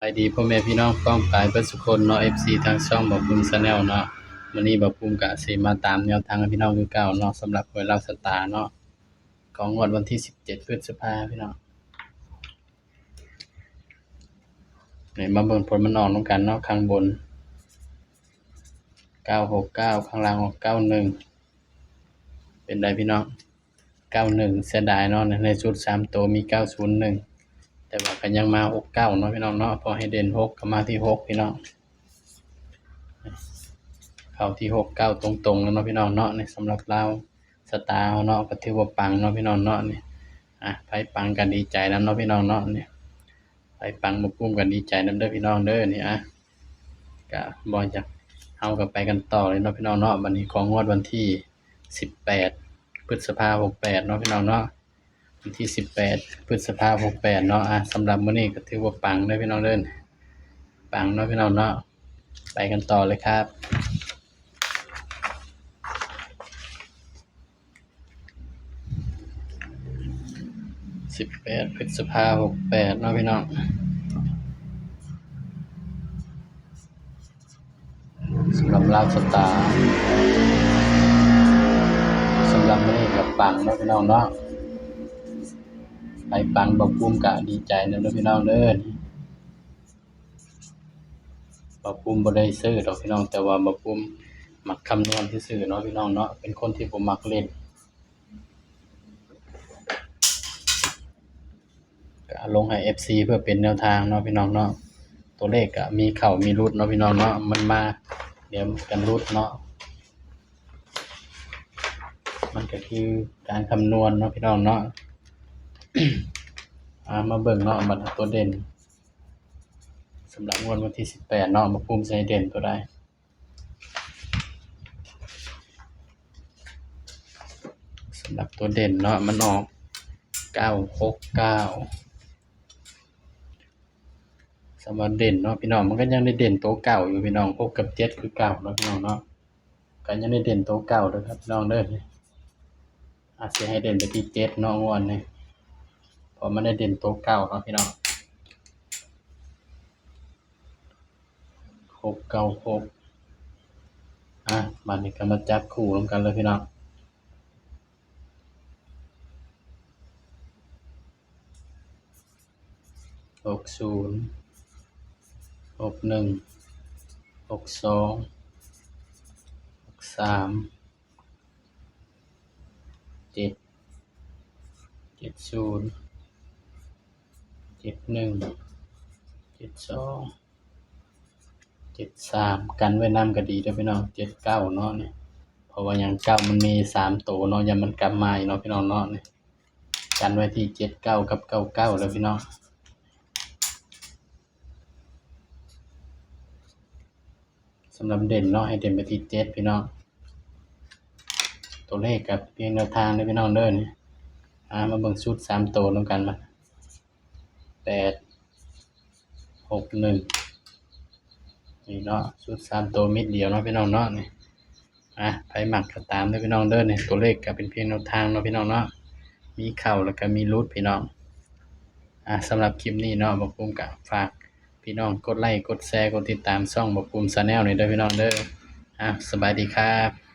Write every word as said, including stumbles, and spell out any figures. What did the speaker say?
สบายดีพ่อแม่พี่น้องป้องปายเบิดสุคนเนาะ เอฟซี ทางช่องบ่าวปุ้ม Channel เนาะ มื้อนี้บ่าวปุ้มกะสิมาตามแนวทางให้พี่น้องคือเก่าเนาะ สำหรับหวยลาวสตาร์เนาะ ของงวดวันที่สิบเจ็ดพฤษภาพี่น้อง นี่มาเบิ่งผลมันออกนำกันเนาะ ข้างบน เก้าหกเก้า ข้างล่างออก เก้าหนึ่ง เป็นไดพี่น้อง เก้าหนึ่ง เสียดายเนาะ ในชุดสามตัวมี เก้าศูนย์หนึ่ง แต่ว่าก็ยังมา หกเก้า เนาะพี่น้องเนาะ พอให้เด่น หก ก็มาที่ หก พี่น้อง เข้าที่ หกเก้า ตรงๆ แล้วเนาะพี่น้องเนาะ นี่สำหรับลาวสตาร์เนาะ ก็ถือว่าปังเนาะพี่น้องเนาะ นี่ อ่ะ ไผปังก็ดีใจนำเนาะพี่น้องเนาะ นี่ ไผปังบ่าวปุ้มก็ดีใจนำเด้อพี่น้องเด้อ นี่ อ่ะ ก็บ่อยาก เฮาก็ไปกันต่อเลยเนาะพี่น้องเนาะ บัดนี้ของงวดวันที่สิบแปดพฤษภาหกแปดเนาะพี่น้องเนาะ วันที่สิบแปดพฤษภาหกแปดเนาะ อ่ะ สำหรับมื้อนี้ก็ถือว่าปังเด้อพี่น้องเด้อ ปังเนาะพี่น้องเนาะ ไปกันต่อเลยครับ สิบแปดพฤษภาหกแปดเนาะพี่น้อง สำหรับลาวสตาร์ สำหรับมื้อนี้ก็ปังเนาะพี่น้องเนาะ ไผปังบ่าวปุ้มก็ดีใจนำเด้อพี่น้องเด้อ บ่าวปุ้มบ่ได้ซื้อดอกพี่น้อง แต่ว่าบ่าวปุ้มมักคำนวณซื่อๆเนาะพี่น้องเนาะ เป็นคนที่บ่มักเล่น ก็ลงให้ เอฟซี เพื่อเป็นแนวทางเนาะพี่น้องเนาะ ตัวเลขก็มีเข้ามีหลุดเนาะพี่น้องเนาะ มันมาเดี๋ยวกันหลุดเนาะ มันก็คือการคำนวณเนาะพี่น้องเนาะ อ่า มาเบิ่งเนาะ บัดตัวเด่น สำหรับงวดวันที่สิบแปดเนาะ บ่าวปุ้มสิให้เด่นตัวใด สำหรับตัวเด่นเนาะ มันออก เก้าหกเก้า สำหรับเด่นเนาะพี่น้อง มันก็ยังได้เด่นตัวเก่าอยู่พี่น้อง หกกับเจ็ดคือเก่าเนาะพี่น้องเนาะ ก็ยังได้เด่นตัวเก่าเด้อครับพี่น้องเด้อ อาจสิให้เด่นไปที่เจ็ดเนาะงวดนี้ เพราะมันได้เด่นตัวเก่าเนาะพี่น้อง หกเก้าหก อ่ะ บัดนี้ก็มาจับคู่นำกันเลยพี่น้อง หกศูนย์ หกหนึ่ง หกสอง หกสาม เจ็ด เจ็ดศูนย์ เจ็ดหนึ่ง เจ็ดสอง เจ็ดสาม กันไว้นำก็ดีเด้อพี่น้อง เจ็ดเก้าเนาะนี่ เพราะว่าหยัง เก้ามันมีสามตัวเนาะ ย่านมันกลับมาอีกเนาะพี่น้องเนาะนี่ กันไว้ที่เจ็ดเก้ากับเก้าเก้าเด้อพี่น้อง สำหรับเด่นเนาะ ให้เด่นไปที่เจ็ดพี่น้อง ตัวเลขก็เพียงแนวทางเด้อพี่น้องเด้อนี่ อ่า มาเบิ่งชุดสามตัวนำกันมา แปดหกหนึ่ง นี่เนาะ ชุดสามตัวเม็ดเดียวเนาะพี่น้องเนาะนี่ อ่ะ ไผมักก็ตามเด้อพี่น้องเด้อนี่ ตัวเลขก็เป็นเพียงแนวทางเนาะพี่น้องเนาะ มีเข้าแล้วก็มีหลุดพี่น้อง อ่ะ สำหรับคลิปนี้เนาะ บ่าวปุ้มก็ฝากพี่น้องกดไลค์ กดแชร์ กดติดตามช่องบ่าวปุ้ม Channel นี่เด้อพี่น้องเด้อ อ่ะ สบายดีครับ